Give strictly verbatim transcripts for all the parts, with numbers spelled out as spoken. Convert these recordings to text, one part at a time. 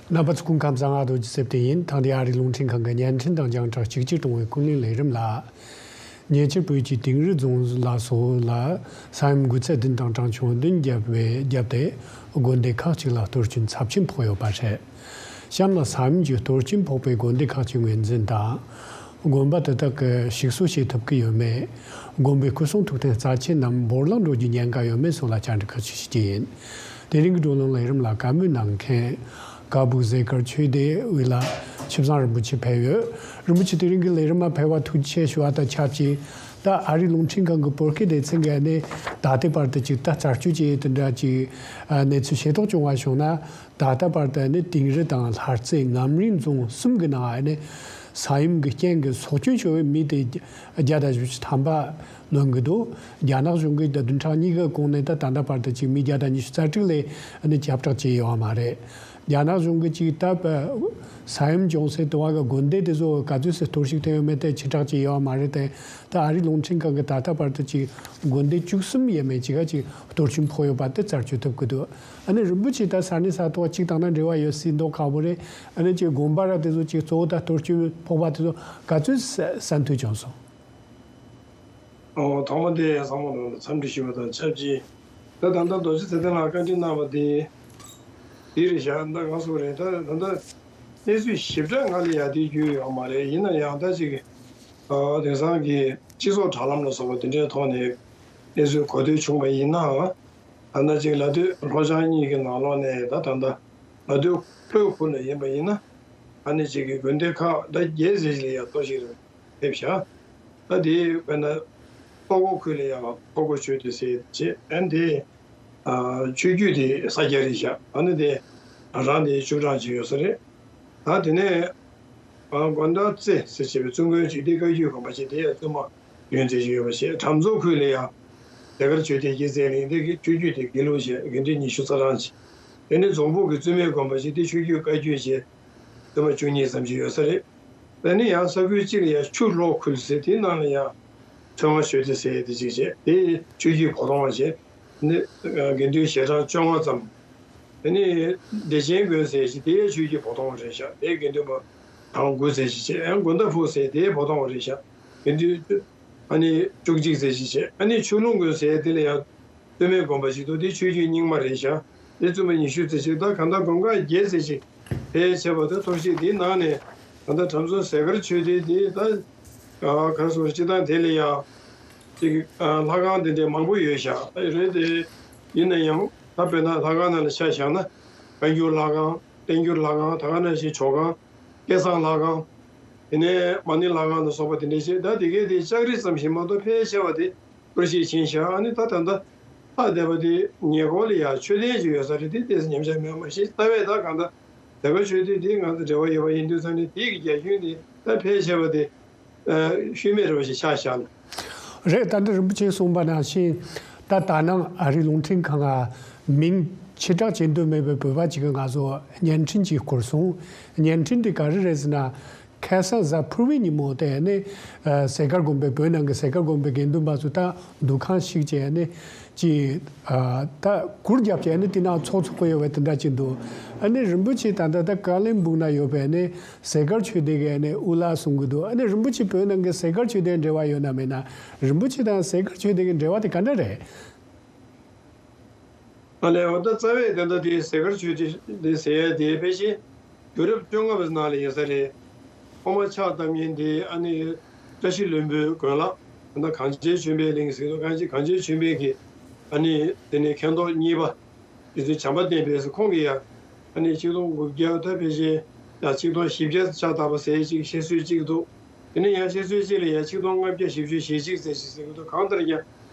རྣམ་པ་ཚོ་སྐུ་ཁམས་བཟང་། ང་རྡོ་རྗེ་སེ་བརྟན་ཡིན། ཐེངས་འདིའི་ཨ་རིའི་རླུང་འཕྲིན་ཁང་གི་བརྙན་འཕྲིན་དང་རྒྱང་བསྒྲགས་གཅིག་གྱུར་གཏོང་བའི་ཀུན་གླེང་ལས་རིམ་ལ། ཉེ་ཆར་བོད་ཀྱི་དིང་རི་རྫོང་ལ་སོགས་ལ་ས་ཡོམ་འགོས་ཚད་བདུན་དང་གྲངས་ཆུང་བདུན་བརྒྱབ་པའི་བརྒྱབ་སྟེ། དགོན་སྡེ་ཁག་ཅིག་ལ་གཏོར་སྐྱོན་ཚབས་ཆེན་ཕོག་ཡོད་པ་རེད། གཤམ་ལ་ས་ཡོམ་གྱི་གཏོར་སྐྱོན་ཕོག་པའི་དགོན་སྡེ་ཁག་ཅིག་ངོས་འཛིན་དང་། དགོན་པ་དེ་དག་གི་ཞིག་གསོ་བྱེད་ཐུབ་ཀྱི་ཡོད་མེད། དགོན་པའི་སྐུ་གསུང་ཐུགས་རྟེན་རྩ་ཆེན་རྣམས་འབོར་ལངས་འགྲོ་རྒྱུའི་ཉེན་ཁ་ཡོད་མེད་སོགས་ལ་བཅར་འདྲི་ཁག་ཅིག་ཞུ་རྒྱུ་ཡིན། དེ་རིང་གི་བགྲོ་གླེང་ལས་རིམ་ལ་བཀའ་མོལ་གནང་མཁན། ཀ་སྦུག་ཟས་དཀར་ཆོས་སྡེ་དབུས་ལ་ཆིབས་བཟང་རིན་པོ་ཆེ་ཕེབས་ཡོད། རིན་པོ་ཆེ་དེ་རིང་གི་ལས་རིམ་མ་ཕེབས་པར་ཐུགས་རྗེ་ཆེ་ཞུ་བ་དང་ཆབས་ཅིག་ད་ཨ་རིའི་རླུང་འཕྲིན་ཁང་གི་བོད་སྐད་སྡེ་ཚན་གྱི་ནས་ད་ལྟའི་བར་དུ་ཅིག་ད་རྩད་གཅོད་ཅིག་དེ་འདྲ་ཅིག་གནས་ཚུལ་ཤེས་རྟོགས་བྱུང་བ་བྱུང་ན། ད་ལྟ་བར་དུ་ནི་དིང་རི་དང་ལྷ་རྩེ་ངམ་རིང་རྫོང་གསུམ་གྱི་ནང་ནས་ས་ཡོམ་གྱི་རྐྱེན་གྱིས་སྲོག་སྐྱོན་བྱུང་བའི་མི་དེ་བརྒྱ་དང་བཞི་བཅུ་ཐམ་པ་ལོན་གྱི་འདུག་རྒྱ་ནག་གཞུང་གིས་ད་བདུན་ཕྲག་གཉིས་ཀྱི་གོང་ནས་ད་ད་ལྟ་བར་དུ་ཅིག་མི་བརྒྱ་དང་ཉི་ཤུ་རྩ་དྲུག་ལས་ནི་ཁྱབ་བསྒྲགས་བྱས་ཡོད་མ་རེད། རྒྱ་ནག་གཞུང་གིས་ཅིག་ད་ས་ཡོམ་བྱུང་སའི་དུ་བ་གི་དགོན་སྡེ་དེ་ཚོ་ག་ཚོད་སུ་གཏོར་བཤིག་ཐེབས་ཡོད་མེད་དེ་ཕྱིར་བསྒྲགས་བྱས་ཡོད་མ་རེད་དེ། ད་ཨ་རིའི་རླུང་འཕྲིན་ཁང་གིས་ད་ལྟ་བར་དུ་ཅིག་དགོན་སྡེ་བཅུ་གསུམ་ཡས་མས་ཅིག་ག་ཅིག་གཏོར་སྐྱོན་ཕོག་ཡོད་པ་དེ་རྩད་གཅོད་ཐུབ་ཀྱི་འདུག་ཨ་ནི་རིན་པོ་ཆེ་ད་ས་གནས་ས་ཐོག་གཅིག་དང་ནང་འབྲེལ་བ་ཡོད་སྲིད་མདོག་ཁ་པོ་རེད། ཨ་ནི་ཅིག་དགོན་པ་ར་དེ་ཚོ་ཅིག་གཙོ་བོ་ད་གཏོར་སྐྱོན་ཕོག་པ་དེ་ཚོ་ག་ཚོད་གསན་ཐུབ་བྱུང་སོང་། ཨོ། ཐོག་མ་དེ་བསམ་བློ་ནང་ལ་འཚམས་འདྲི་ཞུ་བ་དང་ཆབས་ཅིག་ད་ད་ལྟ་རྡོ་རྗེ་ཚེ་བརྟན་ལགས་བཀའ་འདྲི་གནང་བ་དེ་དེ་རེད་ཤག་ད་གང་སོང་རེད། ད་ད་ལྟ་གནས་ཚུལ་ཞིབ་ཕྲ་ང་ལ་ཡ་དེ་རྒྱུས་ཡོད་མ་རེད། ཡིན་ན་ཡང་ད་ཅིག་ཨ་དེང་སང་གི་སྤྱི་ཚོགས་དྲ་ལམ་ལ་སོགས་པ་དེ་འདྲའི་ཐོག་ནས་གནས་ཚུལ་གོ་ཐོས་བྱུང་བ་ཡིན་ནའང་། ད་ལྟ་ཅིག་ལ་སྟོད་ལྷོ་བྱང་གཉིས་ཀྱི་ནང་ལོགས་ནས་ད་ད་ལྟ་ལ་སྟོད་ལྷོ་ཁུལ་ལ་ཡིན་པ་ཡིན་ན། ཨ་ནི་ཅིག་གི་དགོན་སྡེ་ཁག་ད་བརྒྱད་ཙམ་ཞིག་ལ་ཡ་གཏོར་བཤིག་རེད། ཕེབས་ཤག་ད་དེ་དཔེར་ན་ལྷོ་ཁོག་ཁུལ་ལ་ཡང་ལྷོ་ཁོག་ཆོས་སྡེ་ཟེར་བྱས། ཨ་ནི་དེ་ཨ་ཆོས་བརྒྱུད་དེ་ས་སྐྱ་རེད་ཤག་ཨ་ནི་དེ་རང་དེ་བཅུ་གྲངས་ཅིག་ཡོད་ས་རེད། ད་དེ་ནས་ཨ་དགོན་བདག་རྩེ་ཟེར་བྱས་པའི་བཙུན་དགོན་ཅིག་དེ་བཀའ་བརྒྱུད་དགོན་པ་ཅིག་དེ་ཡང་བཙུན་མ་ཡོད་ཚད་ཅིག་ཡོད་པ་བྱས། གྲམ་མཛོ་ཁུལ་ལ་ཡང་ཟས་དཀར་ཆོས་སྡེ་དགེ་རྩའི་གླིང་དེ་གི་ཆོས་བརྒྱུད་དེ་དགེ་ལུགས་བྱས། དགེ་འདུན་ཉི་ཤུ་རྩ་གྲངས་ཅིག་དེ་ནས་རྫོང་ཕུག་གི་བཙུན་མའི་དགོན་པ་ཅིག་དེ་ཆོས་བརྒྱུད་བཀའ་བརྒྱུད་བྱས། བཙུན་མ་བཅུ་གཉིས་ཙམ་ཅིག་ཡོད་ས་རེད། ད་ནི་ཡང་ས་ཁུལ་གཅིག་ལ་ཡང་ཆུ་ལྷོ་ཁུལ་ཟེར་དེའི་ནང་ལ་ཡང་ཚོད་མ་ཆོས་སྡེ་ཟེར་དེ་གཅིག་བྱས། དེ་ཆོས་བརྒྱུད་བོ་དོང་བ་བྱས། ནི་དགེ་འདུན་ཞལ་གྲངས་བཅོ་ལྔ་ཙམ། དེ་ནི་བདེ་ཆེན་དགོན་ཟེར་ཞིག་དེའི་ཆོས་བརྒྱུད་བོ་དོང་བ་རེད་ཤག་དེའི་དགེ་འདུན་པ་གྲངས་དགུ་ཟེར་ཞིག་བྱས། ཡང་དགོན་བདག་ཕུག་ཟེར་དེའི་བོ་དོང་བ་རེད་ཤག་དགེ་འདུན་ཨ་ནི་བཅུ་གཅིག་ཟེར་ཞིག་བྱས། ཨ་ནི་ཆོས་ལུང་དགོན་ཟེར་དེ་ལ་ཡང་བཙུན་མའི་དགོན་པ་ཞིག་འདུག་དེ་ཆོས་བརྒྱུད་རྙིང་མ་རེད་ཤག་དེ་བཙུན་མ་ཉི་ཤུ་ཙམ་ཞིག་ད་གང་ལྟར་དགོན་ཁག་བརྒྱད་ཙམ་ཞིག་ཕལ་ཆེ་བ་དེ་གཏོར་བཤིག་དེའི་ནང་ནས་ད་ལྟ་གྲམ་མཛོ་ཟས་དཀར་ཆོས་སྡེ་དེ་ད་ག་རེ་ཟེར། སྤྱིར་བཏང་དེ་ལ་ཡང་ཅིག་ལྷ་ཁང་དེ་འདྲའི་མང་པོ་ཡོད་ཤག་རེད་དེ། ཡིན་ན་ཡང་ད་དཔེར་ན་ལྷ་ཁང་ནང་ལ་ཆ་བཞག་ན་བཀའ་འགྱུར་ལྷ་ཁང་། བསྟན་འགྱུར་ལྷ་ཁང་། ད་ག་ནང་བཞིན་ཇོ་ཁང་། སྐལ་བཟང་ལྷ་ཁང་། དེ་ནས་མ་ཎི་ལྷ་ཁང་དང་སོགས་པ་དེ་འདྲ་བྱས། ད་དེ་གའི་དེ་ལྕགས་རི་ཙམ་ཞིག་མ་གཏོགས་ཕལ་ཆེ་བ་དེ་གཏོར་བཤིག་ཕྱིན་ཤག་ཨ་ནི་ད་ད་ལྟ་ལྷག་བསྡད་པ་དེ་ཉེ་འཁོར་ལ་ཡང་མཆོད་རྟེན་ཅིག་ཡོད་ས་རེད། དེ་ཏོག་ཙམ་ཉམས་ཆག་མེད་པ་མ་གཞི་ལྟ་བས་ད་གང་ལྟར་ཟས་དཀར་ཆོས་སྡེ་དེ་ང་ཚོ་འབྲེལ་བ་ཡོད་པ་ཡིན་དུས་ཙང་ནས་དེ་གི་རྒྱ་ཁྱོན་དེ་ད་ཕལ་ཆེ་བ་དེ་ཤུལ་མེད་རེད་པ་ཞིག་ཆགས་བཞག་ན། རེད། ད་ལྟ་རིན་པོ་ཆེས་གསུངས་པ་ནང་བཞིན་ད་ད་ནངས་ཨ་རིའི་རླུང་འཕྲིན་ཁང་ང་མིང་ཕྱིར་བསྒྲགས་བྱེད་འདོད་མེད་པའི་བོད་པ་ཅིག་གིས་ང་ཚོ་བརྙན་འཕྲིན་ཅིག་བསྐུར་སོང་། བརྙན་འཕྲིན་དེ་ག་རེ་རེད་ཟེར་ན། ཁ་སང་གཟའ་ཕུར་བུའི་ཉིན་མོ་དེ་ནི་ཨ་ཟས་དཀར་དགོན་པའི་བོད་ནང་གི་ཟས་དཀར་དགོན་པའི་དགེ་འདུན་པ་ཚོ་ད་འདུ་ཁང་བཤིག་བྱས་ནས་ཅིག་ཨ་ད་གུར་བརྒྱབ་བྱས་ནས་དེ་ནང་ཚོགས་ཚོགས་ཀྱི་ཡོད་པའི་དེ་འདྲ་ཅིག་འདུག་ཨ་ནི་རིན་པོ་ཆེ་ད་ལྟ་ད་ཀ་ལིན་སྦུག་ན་ཡོད་པའི་ནི་ཟས་དཀར་ཆོས་སྡེ་གི་ནི་དབུ་བླ་གསུང་གི་འདུག་ཨ་ནི་རིན་པོ་ཆེ་བོད་ནང་གི་ཟས་དཀར་ཆོས་སྡེ་འབྲེལ་བ་ཡོད་ན་མེད་ན། རིན་པོ་ཆེ་དང་ཟས་དཀར་ཆོས་སྡེ་གི་འབྲེལ་བ་དེ་ག་འདྲ་རེད། ཨ་ལས། འོ་ད་རྩ་བའི་དེ་འདྲ་དེ་ཟས་དཀར་ཆོས་སྡེ་དེ་ཟེར་ཡ་དེ་ཕལ་ཆེར་དུས་རབས་བཅོ་ལྔ་པའི་ནང་ལ་ཡོད་ས་རེད། ཐོག་མར་ཕྱག་བཏབ་མཁན་དེ་ཨ་ནི་བཀྲ་ཤིས་ལྷུན་པོའི་དགོན་ལག་ད་ལྟ་གངས་ཅན་ཆོས་འཕེལ་གླིང་ཟེར་གྱི་འདུག་གངས་ཅན་གངས་ཅན་ཆོས་འཕེལ་གྱི་ཨ་ནི་དེ་ནས་མཁན་ཐོག་གཉིས་པ་རྗེ་བཙུན་བྱམས་པ་བསྟན་འཕེལ་ཟེར། ཁོང་གིས་ཡང་ཨ་ནི་ཆིག་སྟོང་དགུ་བརྒྱ་ད་ཕལ་ཆེར་ཡང་ཆིག་སྟོང་བཞི་བརྒྱ་ཕྱག་བཏབ་པ་ཟེར་ཅིག་བཤད་སྲོལ་ཅིག་འདུག་དེ་ནས་ཡང་བཤད་སྲོལ་ཅིག་ལ་ཡང་ཆིག་སྟོང་ལྔ་བརྒྱ་བཞི་བཅུ་ཞེ་གཅིག་ཙམ་ཞིག་ཟེར་གྱི་འདུག་གང་ལྟར་ཀྱང་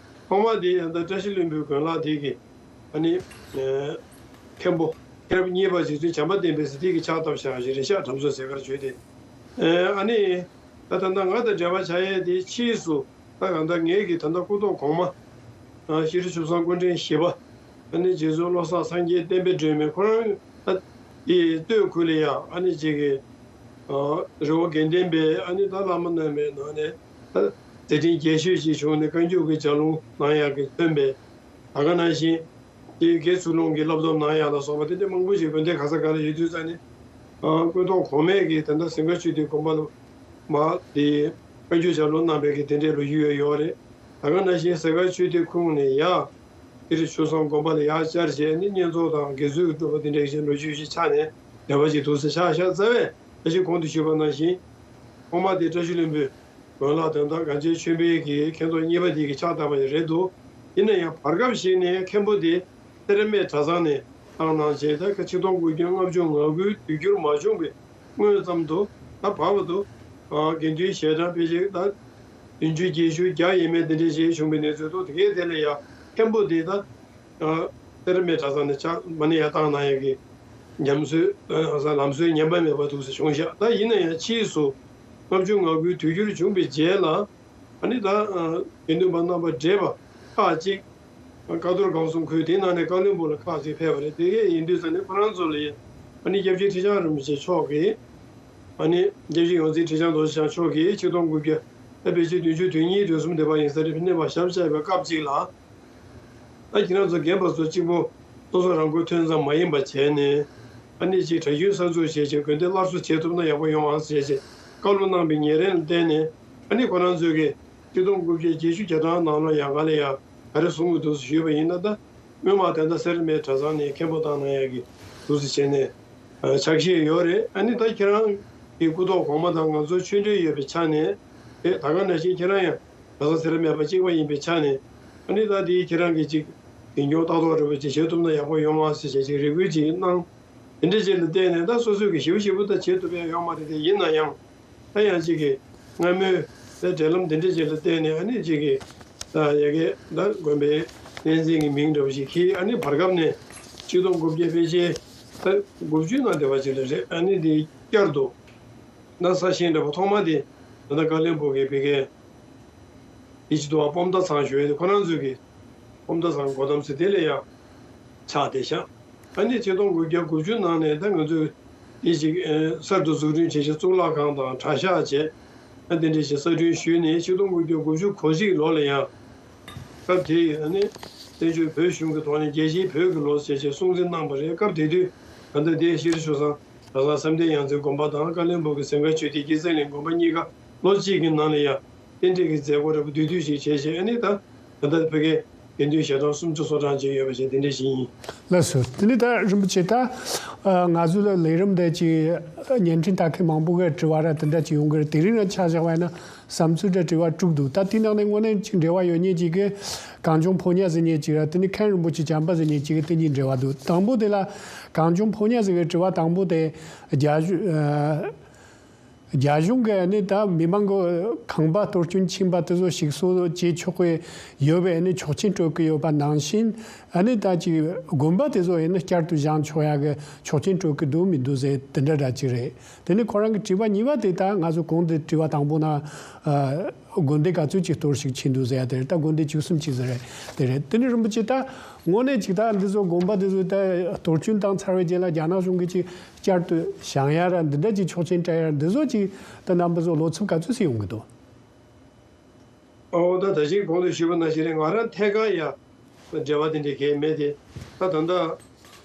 ཐོག་མ་དེ་ཡང་ད་བཀྲ་ཤིས་ལྷུན་པོའི་དགོན་ལག་དེ་གི་ཨ་ནི་མཁན་པོ་མཁན་རབས་གཉིས་པ་རྗེ་བཙུན་བྱམས་པ་བསྟན་འཕེལ་ཟེར་དེ་གི་ཕྱག་བཏབ་བཞག་ཞིག་རེད་ཤག་གྲམ་མཛོ་ཟས་དཀར་ཆོས་སྡེ། ཨ་ནི་ད་ད་ལྟ་ང་དང་འབྲེལ་བ་ཆགས་ཡས་དེ་ཕྱིས་སུ་ད་གང་ལྟར་ངེད་ཀྱི་ད་ལྟ་སྐུ་ཐོག་གོང་མ་ཤེས་རིག་ཆུ་བཟང་སྐུ་ཕྲེང་བཞི་པ་ཨ་ནི་རྗེ་བཙུན་བློ་བཟང་སངས་རྒྱས་བསྟན་པའི་སྒྲོན་མེ་ཁོ་རང་ད་དེ་སྟོད་ཁུལ་ལ་ཡང་ཨ་ནི་ཅིག་གི་རི་བོ་དགེ་ལྡན་པའི་ཨ་ནི་ད་བླ་མ་རྣམ་པའི་ནང་ནས་ད་མཛད་འཕྲིན་རྒྱས་ཤོས་ཅིག་བྱུང་ནས་བཀའ་འགྱུར་གྱི་ལྗགས་ལུང་གནང་ཡག་གི་མཚོན་པའི་ད་ག་ནང་བཞིན་དེ་དགེ་ཚུལ་སློང་གི་བསླབ་སྡོམ་གནང་ཡག་ལ་སོགས་པ་དེ་འདྲ་མང་པོ་ཞིག་དགོན་སྡེ་ག་ས་ག་ལ་ཡོད་དུས་ཙང་ནས་ ཨ་སྐུ་ཐོག་གོང་མས་ཀྱི་ད་ལྟ་ཟིང་ཆ་ཆོས་སྡེ་དགོན་པ་ལ་མ་དེ་བཀའ་འགྱུར་ལྗགས་ཀློག་གནང་བའི་གི་དེ་འདྲའི་ལོ་རྒྱུས་ཡོད་ཡོད་རེད། ད་ག་ནང་བཞིན་ཟིང་ཆ་ཆོས་སྡེ་ཁོངས་ནས་ཡ་དེ་རིང་ཆོས་བཟང་དགོན་པ་ལ་ཡར་བཅར་བྱས་ནས་བསྙེན་རྫོགས་དང་དགེ་ཚུལ་གྱི་སྒྲུབ་པ་དེ་འདྲའི་ཞིག་ལོ་རྒྱུས་ཤིག་ཆགས་ནས་འབྲེལ་བ་ཅིག་འདུག་ཟེར་ཆགས་ཤག་རྩ་བས་ད་ཅིག་གོང་དུ་ཞུས་པ་ནང་བཞིན། ཐོག་མ་དེ་བཀྲ་ཤིས་ལྷུན་པོའི་དགོན་ལག་དོན་དག་གངས་ཅན་ཆོས་འཕེལ་གྱི་མཁན་ཐོག་གཉིས་པ་དེ་གི་ཕྱག་བཏབ་པ་ཞིག་རེད་འདུག་ཡིན་ན་ཡང་བར་སྐབས་ཤིག་ནས་མཁན་པོ་དེ་སེར་སྨད་གྲྭ་ཚང་ནས་བཏང་གནང་བྱས། ད་ཆིག་སྟོང་དགུ་བརྒྱ་ལྔ་བཅུ་ང་དགུའི་དུས་འགྱུར་མ་བྱུང་བའི་སྔོན་ཙམ་དུ་ད་བར་བར་དུ་དགེ་འདུན་ཞལ་གྲངས་ཕལ་ཆེར་ད་བདུན་ཅུ་བརྒྱད་ཅུ་བརྒྱ་ཡས་མས་དེ་འདྲ་ཞིག་བྱུང་བའི་གནས་ཚུལ་འདུག་དེ་གའི་དེ་ལ་ཡང་མཁན་པོ་དེ་ད། སེར་སྨད་གྲྭ་ཚང་ནས་ཕྱག་མ་ཎི་ཡར་བཏང་གནང་ཡག་གི་ཉམས་གསོའི་ལམ་སྲོལ་ཉམས་པ་མེད་པ་འདུག་སེ་བྱུང་ཤག་ད་ཡིན་ན་ཡང་ཕྱིས་སུ་ལྔ་བཅུ་ང་དགུའི་དུས་འགྱུར་བྱུང་བའི་རྗེས་ལ་ཨ་ནི་ད་དགེ་འདུན་པ་རྣམ་པ་བགྲེས་པ་ཁག་ཅིག་ཀ་རྡོར་སྒང་གསུམ་ཁུལ་དེའི་ནང་ནས་བཀའ་བློན་སྦུག་ལ་ཁག་ཅིག་ཕེབས་པ་རེད། དེ་གས་ཡིན་དུས་ཙང་ནས་ཁོ་རང་ཚོ་ལ་ཡང་ཨ་ནི་སྐྱབས་རྗེ་ཁྲི་བྱང་རིན་པོ་ཆེ་མཆོག་གིས་ཨ་ནི་སྐྱབས་རྗེ་ཡོངས་འཛིན་ཁྲི་བྱང་རྡོ་རྗེ་འཆང་མཆོག་གིས་ཆིག་སྟོང་དགུ་བརྒྱ་ད་ཕལ་ཆེར་བདུན་ཅུ་དོན་གཉིས་དུས་གསུམ་སྡེ་པ་ཡིན་ས་རེད། ཕ་ནས་མར་ཞབས་བཅགས་པའི་སྐབས་ཅིག་ལ། ད་ཁྱེད་རང་ཚོ་རྒན་པ་ཚོ་གཅིག་པོ་སོ་སོ་རང་མགོ་ཐོན་ཙམ་མ་ཡིན་པ་བྱས་ནས་ཨ་ནི་ཅིག་གྲྭ་རྒྱུན་གསར་འཛུགས་བྱས་བྱས་དགོན་སྡེ་སླར་གསོ་བྱེད་ཐུབ་ན་ཡག་པོ་ཡོང་ཨང་ཟེར་བྱས་བཀའ་སློབ་གནང་བའི་ཉེ་རིང་ལ་བརྟེན་ནས་ཨ་ནི་ཁོ་རང་ཚོས་ཀྱི་ཆིག་སྟོང་དགུ་བརྒྱ་བརྒྱད་ཅུ་གྱ་གྲངས་ནང་ལ་ཡང་ག་ལ་ཡང་ག་རེ་གསུང་གི་འདུག་ཟེར་ཞུས་པ་ཡིན་ན། ད་སྔོན་མ་ད་ལྟ་སེར་སྨད་གྲྭ་ཚང་ནས་མཁན་པོ་བཏང་གནང་ཡག་གི་འདུག་ཟེར་བྱས་ནས་ཆ་ཤས་ཡོད་རེད། ཨ་ནི་ད་ཁྱེད་རང་གི་སྐུ་ཐོག་གོང་མ་དང་ང་ཚོ་ཆོས་འབྲེལ་ཡོད་པའི་ཆ་ནས་དེ་ད་ག་ནང་བཞིན་ཁྱེད་རང་ཡང་གྲྭ་ཚང་སེར་སྨད་པ་གཅིག་པ་ཡིན་པའི་ཆ་ནས་ཨ་ནི་ད་དེའི་ཁྱེད་རང་གི་ཅིག་ཡིན་སྐྱོང་ལྟ་རྟོག་འདྲ་པོ་ཅིག་བྱེད་ཐུབ་ན་ཡག་པོ་ཡོང་བ་ཟེར་བྱས་ཅིག་རེ་སྐུལ་ཅིག་གནང་། དེ་འདྲ་ཅིག་ལ་བརྟེན་ནས་ད་སོ་སོས་ཀྱི་ཞིབ་ཞིབ་པོ་ད་བྱེད་ཐུབ་ཡག་ཡོད་མ་རེད། དེ་ཡིན་ན་ཡང་ད་ཡང་ཅིག་གི་སྔ་མོའི་ད་འབྲེལ་ལམ་དེ་འདྲ་ཅིག་ལ་བརྟེན་ནས་ཨ་ནི་ཅིག་གི་ད་ཡ་གི་ད་དགོན་པའི་བསྟན་འཛིན་གྱི་མིང་འདྲ་པོ་ཞིག་གིས་ཨ་ནི་བར་སྐབས་ནས་ཆིག་སྟོང་དགུ་བརྒྱ་ཕལ་ཆེར་ད་དགུ་བཅུ་ནང་བསྡད་པ་ཅིག་ལ་རེད། ཨ་ནི་དེ་བསྐྱར་དུ་ད་ས་ཞིང་འདྲ་པོ་ཐོག་མ་དེ་ད་ལྟ་བཀའ་བློན་སྦུག་གི་བི་ཀའི་དེ་སྤྱི་ཚོགས་སྤོམ་མདའ་ཚང་ཞུ་ཡས་དེ་ཁོ་རང་ཚོས་ཀྱི་སྤོམ་མདའ་ཚང་སྒོ་བསྡམས་ཟེར་དེ་ལ་ཡང་ཆགས་བསྡད་ཤག་ཨ་ནི་ཆིག་སྟོང་དགུ་བརྒྱ་དགུ་བཅུ་ནང་ནས་ད་ང་ཚོས་དེ་ཅིག་གསར་དུ་འཛུགས་སྐྲུན་བྱེད་ཆེད་གཙུག་ལག་ཁང་དང་གྲྭ་ཤག་བྱས། ཨ་དེ་འདྲ་ཞིག་གསར་སྐྲུན་ཞུས་ནས་ཆིག་སྟོང་དགུ་བརྒྱ་དགུ་བཅུ་གོ་གཅིག་ལོ་ལ་ཡང་སྐབས་དེ་ཡི་ཨ་ནི་བཙན་བྱོལ་བོད་གཞུང་གི་ཐོག་ནས་རྒྱལ་སྤྱིའི་བོད་ཀྱི་ལོ་ཟེར་བྱས་སྲུང་བརྩི་གནང་བ་རེད། སྐབས་དེ་དུས་ད་ལྟ་དེ་ཤེས་རིག་ཆོས་བཟང་གྲྭ་ཚང་བསམ་གཏན་ཡང་རྩེ་དགོན་པ་དང་བཀའ་བློན་སྦུག་གི་ཟིང་ཆ་ཆོས་སྡེ་སྐྱིད་གསལ་གླིང་དགོན་པ་གཉིས་ཀ་ལོ་གཅིག་གི་ནང་ལ་ཡང་རྟེན་འབྲེལ་གྱི་མཛད་སྒོ་འདྲ་པོ་བསྡུས་བསྡུས་ཤིག་བྱས་བྱས། ཨ་ནི་ད་ད་ལྟ་བོད་སྐད་དགེ་འདུན་ཞལ་གྲངས་སུམ་ཅུ་སོ་གྲངས་ཅིག་ཡོད་པ་བྱས་དེ་འདྲ་ཞིག་ཡིན། ལགས་སོ། དེ་ནི་ད་རིན་པོ་ཆེ་ད་ང་ཚོ་ལ་ལས་རིམ་དེ་ཅིག་བརྙན་འཕྲིན་ལྟ་མཁན་མང་པོ་གི་དྲི་བ་ར་དེ་འདྲ་ཅིག་ཡོང་གི་རེད། དེ་རིང་ལ་ཆ་བཞག་པ་ཡིན་ན་བསམ་ཚུལ་འདྲ་དྲི་བ་དྲུག་འདུག་ད་དེའི་ནང་ནས་དངོས་གནས་ཅིག་འབྲེལ་བ་ཡོད་མཁན་ཅིག་གི་གངས་ལྗོངས་ཕོ་ཉ་ཟེར་མཁན་ཅིག་ར་དེ་ནི་མཁན་རིན་པོ་ཆེ་བྱམས་པ་ཟེར་མཁན་ཅིག་གི་དེ་གཉིས་འབྲེལ་བ་འདུག་དང་པོ་དེ་ལ་གངས་ལྗོངས་ཕོ་ཉ་ཟེར་བའི་དྲི་བ་དང་པོ་དེ་རྒྱ་གཞུང་རྒྱ་གཞུང་གིས་ནི་ད་མི་མང་གི་ཁང་པ་གཏོར་སྐྱོན་ཕྱིན་པ་དེ་ཚོ་ཞིག་གསོ་བྱེད་ཆོག་གི་ཡོད་པའི་ནི་ཆོག་མཆན་སྤྲོད་ཀྱི་ཡོད་པ་ནང་བཞིན། ཨ་ནི་ད་ཅིག་དགོན་པ་དེ་ཚོ་ཡིན་ན་བསྐྱར་དུ་བཞེངས་ཆོག་ཡག་གི་ཆོག་མཆན་སྤྲོད་ཀྱི་འདུག་མི་འདུག་ཟེར་དེ་འདྲ་འདྲ་ཅིག་རེད། དེ་ནི་ཁོ་རང་གི་དྲི་བ་གཉིས་པ་དེ་ད་ང་ཚོ་གོང་དུ་དྲི་བ་དང་པོ་ན་དགོན་སྡེ་ག་ཚོད་ཅིག་གཏོར་བཤིག་ཕྱིན་འདུག་ཟེར་ཡ་དེ་རེད། ད་དགོན་སྡེ་བཅུ་གསུམ་ཅིག་ཟེར་རེད་དེ་རེད། དེ་ནི་རིན་པོ་ཆེ་ད་དངོས་གནས་ཅིག་ད་འདི་ཚོ་དགོན་པ་དེ་ཚོ་ད་གཏོར་སྐྱོན་བཏང་ཚར་བའི་རྗེས་ལ་རྒྱ་ནག་གཞུང་གིས་ཅིག་བསྐྱར་དུ་བཞེངས་ཡ་ར་འདི་འདྲ་ཅིག་ཆོག་མཆན་སྤྲད་ཡ་ར་འདི་ཚོ་ཅིག་ད་རྣམ་པ་ཚོ་བློ་འཚབ་ག་ཚོད་ཙམ་ཡོང་གི་འདུག་ཨོ་ད་ད་ཅིག་གོང་དུ་ཞུས་པ་ནང་བཞིན་རེད། ང་རང་ཐད་ཀར་ཡ་འབྲེལ་བ་དེ་འདྲའི་གང་ཡང་མེད་དེ། ད་ད་ལྟ་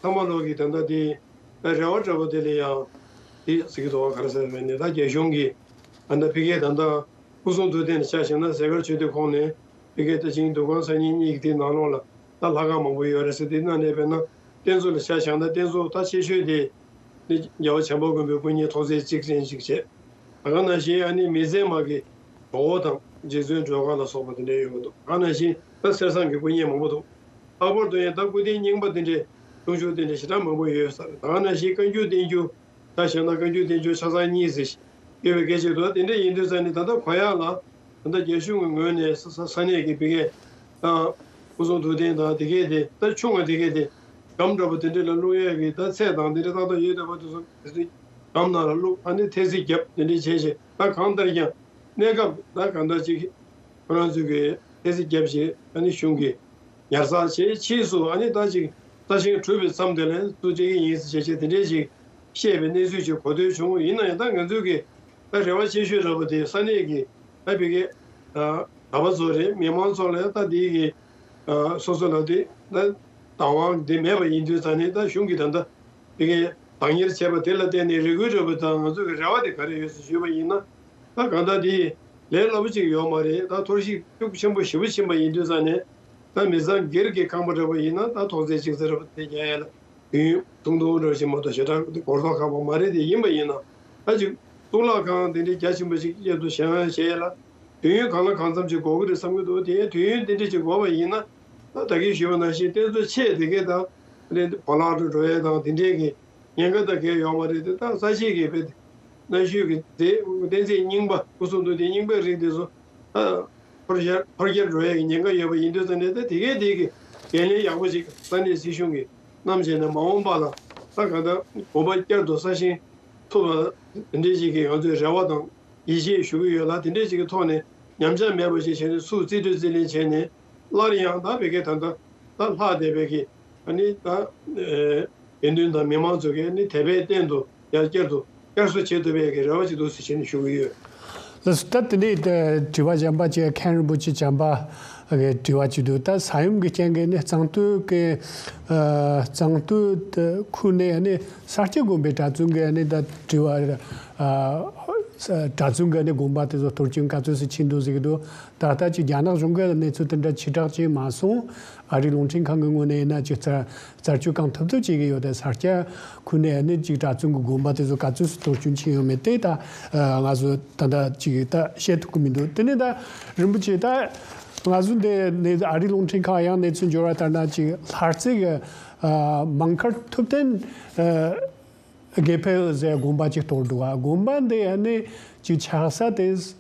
ཐ་མ་ལོག་གི་ད་ལྟ་དེ་རེ་བ་འདྲ་པོ་དེ་ལ་ཡང་དེ་ཟེར་གི་འདུག་བ། ག་རེ་ཟེར་བས་ནས་ད་རྒྱ་གཞུང་གིས་ད་ལྟ་ཕ་གིའི་ད་ལྟ་སྐུ་གསུང་ཐུགས་རྟེན་ལ་ཆ་བཞག་ན་ཟས་གར་ཆོས་སྡེ་ཁོངས་ནས་ཕ་གིའི་ད་ཅིང་འདུ་ཁང་སང་ཉིན་གཉིས་ཀྱི་དེའི་ནང་ལོགས་ལ་ད་ལྷ་ཁང་མང་པོ་ཡོད་རེད་ཟེར། དེ་ནང་ནས་དཔེར་ན་རྟེན་གཙོ་ལ་ཆ་བཞག་ན་རྟེན་གཙོ་ད་ཆེ་ཤོས་དེ་ནི་རྒྱལ་བ་བྱམས་པ་མགོན་པོའི་སྐུ་བརྙན་ཐོག་ཚད་གཅིག་ཅན་ཞིག་བྱས། ད་ག་ནང་བཞིན་ཨ་ནི་མི་ཚད་མ་གི་ཇོ་བོ་དང་རྗེ་བཙུན་སྒྲོལ་དཀར་ལ་སོགས་པ་དེ་འདྲ་ཡོད་མི་འདུག་ད་ག་ནང་བཞིན་ད་གསེར་ཟངས་ཀྱི་སྐུ་བརྙན་མང་པོ་འདུག་ལྷག་པར་དུ་ཡང་ད་སྐུ་རྟེན་རྙིང་པ་དེ་འདྲའི་གཏུམ་ཆོས་དེ་འདྲ་ཞེ་དྲག་མང་པོ་ཡོད་ས་རེད། ད་ག་ནང་བཞིན་བཀའ་འགྱུར་བསྟན་འགྱུར་ད་བཞག་ན་བཀའ་འགྱུར་བསྟན་འགྱུར་ཆ་ཚང་གཉིས་ཟེར་ཡོད་པའི་སྐད་ཆ་འདུག་དེ་འདྲ་ཡིན་དུས་ཙང་ནི་ད་ལྟ་གོ་ཡག་ལ་ད་ལྟ་རྒྱ་གཞུང་གི་ངོས་ནས་ས་ས་ས་གནས་ཀྱི་བི་གས་དང་སྐུ་གསུང་ཐུགས་རྟེན་དང་དེ་གས་དེ་ད་ཆུང་བ་དེ་གས་དེ་སྒམ་འདྲ་པོ་དེ་འདྲ་ལ་བླུག་ཡག་གི་ད་ཚད་དང་དེ་འདྲ་ཏག་ཏག་ཡོད་བསྡད་པ་དེ་ཚོ་དེ་ཚོ་སྒམ་ནང་ལ་བླུག་ཨ་ནི་ཐེལ་ཙེ་བརྒྱབ་དེ་འདྲ་བྱས་བྱས་ད་གང་ལྟར་ཀྱང་གནས་སྐབས་ད་གང་ལྟར་ཅིག་ཁོ་རང་ཚོས་ཀྱི་ཐེལ་ཙེ་བརྒྱབ་བྱས་ཨ་ནི་གཞུང་གི་ཉར་ཚགས་བྱས། ཕྱིས་སུ་ཨ་ནི་ད་ཅིག་ས་ཞིང་གྲུབ་པའི་མཚམས་དེ་ལ་ཚུར་སྤྲད་ཀྱི་ཡིན་ཟེར་བྱས་བྱས་དེ་འདྲས་ཅིག་བཤད་པའི་གནས་ཚུལ་ཅིག་གོ་ཐོས་བྱུང་། ཡིན་ན་ཡང་ད་ང་ཚོས་ཀྱི་ད་རེ་བ་ཆེ་ཤོས་འདྲ་པོ་དེ་ས་གནས་ཀྱི་ད་བི་གས་གྲྭ་པ་ཚོ་རེད། མི་མང་ཚོ་ལ་ད་དེའི་གི་སོ་སོ་ལ་དེ་ད་བདག་དབང་དེ་མེད་པ་ཡིན་དུས་ཙང་ནས་ད་གཞུང་གི་ད་ལྟ་དེ་གའི་ བདག་གཉེར་བྱས་པ་དེ་ལ་བརྟེན་ནས་རེ་སྐུལ་འདྲ་པོ་དང་ང་ཚོ་གི་རེ་བ་དེ་ག་རེ་ཡོད་ཟེར་ཞུས་པ་ཡིན་ན། ད་གང་ལྟར་དེ་ལས་སླ་པོ་ཅིག་ཡོད་མ་རེད། ད་ཐོར་ཞིག་ཤུགས་ཆེན་པོ་ཞེ་པོ་ཕྱིན་པ་ཡིན་དུས་ཙང་ནས། ད་མི་ཚང་སྒེར་གྱི་ཁང་པ་འདྲ་པོ་ཡིན་ན་ད་ཐོག་བརྩེགས་གཅིག་ཙམ་འདྲ་པོ་དེ་རྒྱག་ཡ་ལ་དུས་ཡུན་ཐུང་ཐུང་འདྲ་པོ་ཞིག་མ་གཏོགས་ཞེ་དྲག་སྒོར་ཐོག་ཁག་པོ་མ་རེད། དེ་ཡིན་པ་ཡིན་ན་ད་ཅིག་གཙུག་ལག་ཁང་དེ་འདྲའི་རྒྱ་ཆེན་པོ་ཞིག་གཡར་དུ་བཞེངས་ཡ་བྱེད་ཡ་ལ་དུས་ཡུན་གང་ལ་གང་འཚམ་ཅིག་འགོར་གི་རེད་བསམ་གི་འདུག་དེ་དུས་ཡུན་དེ་འདྲ་ཅིག་འགོར་བ་ཡིན་ན། ད་ད་གིན་ཞུས་པ་ནང་བཞིན་རྟེན་གཙོ་ཆེ་དེ་གས་དང་ཨ་ནི་བོར་བརླག་འགྲོ་འགྲོ་ཡ་དང་དེ་འདྲའི་གི་ཉེན་ཁ་ད་གས་ཡོད་མ་རེད་དེ། ད་ས་ཆའི་གི་དཔེ་གནའ་ཤུལ་གྱི་དེ་གཏན་ཚིགས་རྙིང་པ་སྐུ་གསུང་ཐུགས་རྟེན་རྙིང་པའི་རིགས་དེ་ཚོ་ད་འཕོ་འགྱུར་འཕོ་འགྱུར་འགྲོ་ཡས་ཀྱི་ཉེན་ཁ་ཡོད་པ་ཡིན་དུས་ཙང་ནས། ད་དེ་གས་དེ་གི་འགན་ལེན་ཡག་པོ་ཞིག་ས་གནས་སྲིད་གཞུང་གིས་བསྣམས་བྱས་ནས་མ་འོངས་པ་ལ་ད་ག་ད་དགོན་པ་བསྐྱར་དུ་གསར་བཞེངས་ཐུབ་པ་དེ་འདྲའི་ཞིག་གི་ང་ཚོའི་རེ་བ་དང་ཡིད་ཆེས་ཞུ་གི་ཡོད་ལ། དེ་འདྲའི་ཞིག་གི་ཐོག་ནས་ཉམས་ཆག་མེད་པ་ཞིག་བྱས་ནས་ཚུར་རྩིས་སྤྲོད་རྩིས་ལེན་བྱས་ནས། སླར་ཡང་ད་བོད་སྐད་ད་ད་ད་ལྷག་བསྡད་པའི་གི་ཨ་ནི་ད་ཨེ་དགེ་འདུན་དང་མི་མང་ཚོ་གིས་ཨ་ནི་དད་པའི་རྟེན་དུ་ཡར་བསྐྱར་དུ་བསྐྱར་གསོ་བྱེད་ཐུབ་པའི་གི་རེ་བ་ཅིག་འདུག་ཟེར་བྱས་ནས་ཞུ་གི་ཡོད། ལགས་སོ། ད་དེ་ནས་ད་དྲི་བ་གཞན་པ་ཅིག་མཁན་རིན་པོ་ཆེ་བྱམས་པ་གི་དྲི་བ་ཅིག་འདུག་ད་ས་ཡོམ་གི་རྐྱེན་གྱིས་ནི་གཙང་སྟོད་ཀྱི་ཨ་གཙང་སྟོད་ཁུལ་ནས་ནི་ས་སྐྱ་དགོན་པའི་གྲྭ་བཙུན་གྱི་ནི་ད་དྲི་བ་ཨ་གྲྭ་བཙུན་གྱི་ནི་དགོན་པ་དེ་ཚོ་གཏོར་སྐྱོན་ག་ཚོད་ཟིག་ཕྱིན་འདུག་ཟེར་གི་འདུག་ད་ལྟ་ཅིག་རྒྱ་ནག་གཞུང་གི་གནས་ཚུལ་དེ་འདྲ་ཇེ་དྲག་ཅིག་མ་སོང་། ཨ་རིའི་རླུང་འཕྲིན་ཁང་གི་ངོས་ནས་ཡིན་ན་ཅིག་རྩད་རྩད་གཅོད་གང་ཐུབ་ཐུབ་བྱེད་ཀྱི་ཡོད་དེ། ས་སྐྱ་ཁུལ་ནས་ནི་ཅིག་གྲྭ་བཙུན་གྱི་དགོན་པ་དེ་ཚོ་ག་ཚོད་སུ་གཏོར་སྐྱོན་ཕྱིན་ཡོད་མེད་དེ་ད་ང་ཚོ་ད་ལྟ་ཅིག་ད་བཤད་ཐུབ་ཀྱི་མི་འདུག་དེ་ནས་ད་རིན་པོ་ཆེ་ད་ང་ཚོ་འདི་ནས་ཨ་རིའི་རླུང་འཕྲིན་ཁང་ཡང་གནས་ཚུལ་འབྱོར་བ་ལྟར་ན་ཅིག་ལྷ་རྩེ་གི་ཨ་མང་མཁར་ཐུབ་བསྟན་ཨ་དགེ་འཕེལ་ཟེར་དགོན་པ་ཅིག་གཏོར་འདུག་ཨ་དགོན་པ་འདི་ཡང་ནི་ཅིག་ཆགས་ས་དེ་ས་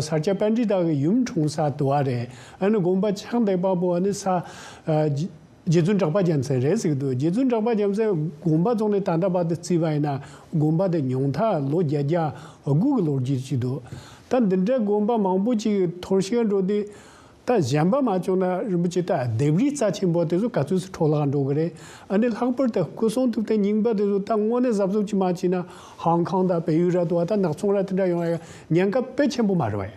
སྐྱ་པཎྜི་ཏ་གི་ཡུམ་འཁྲུངས་ས་དུ་བ་རེད། ཨ་ནི་དགོན་པ་ཆགས་བསྡད་པ་པོ་ཨ་ནི་ས་ཨ་རྗེ་རྗེ་བཙུན་གྲགས་པ་རྒྱལ་མཚན་རེད་ཟེར་གི་འདུག་རྗེ་བཙུན་གྲགས་པ་རྒྱལ་མཚན་དགོན་པ་བཙུགས་ནས་ད་ལྟ་བར་དུ་བརྩིས་པ་ཡིན་ན་དགོན་པ་དེ་ཉུང་མཐའ་ལོ་བརྒྱད་བརྒྱ་དགུ་གི་ལོ་རྒྱུས་ཅིག་འདུག་ད་འདི་འདྲའི་དགོན་པ་མང་པོ་ཅིག་གཏོར་བཤིག་འགྲོ་དུས། ད་གཞན་པ་མ་བྱུང་ན་རིན་པོ་ཆེ་ད་ལྡེབས་རིས་རྩ་ཆེན་པོ་དེ་ཚོ་ག་ཚོད་སུ་འཕྲོ་བརླག་འགྲོ་གི་རེད། ཨ་ནི་ལྷག་པར་དུ་སྐུ་གསུང་ཐུགས་རྟེན་རྙིང་པ་དེ་ཚོ་ད་དངོས་གནས་གཟབ་གཟབ་ཅིག་མ་བྱས་ན་ཧང་ཁང་དང་བལ་ཡུལ་ར་དུ་བ་ད་ནག་ཚོང་ར་དེ་འདྲ་ཡོང་ཡ་ཉེན་ཁ་དཔེ་ཆེན་པོ་མ་རེད་བ་ཡ།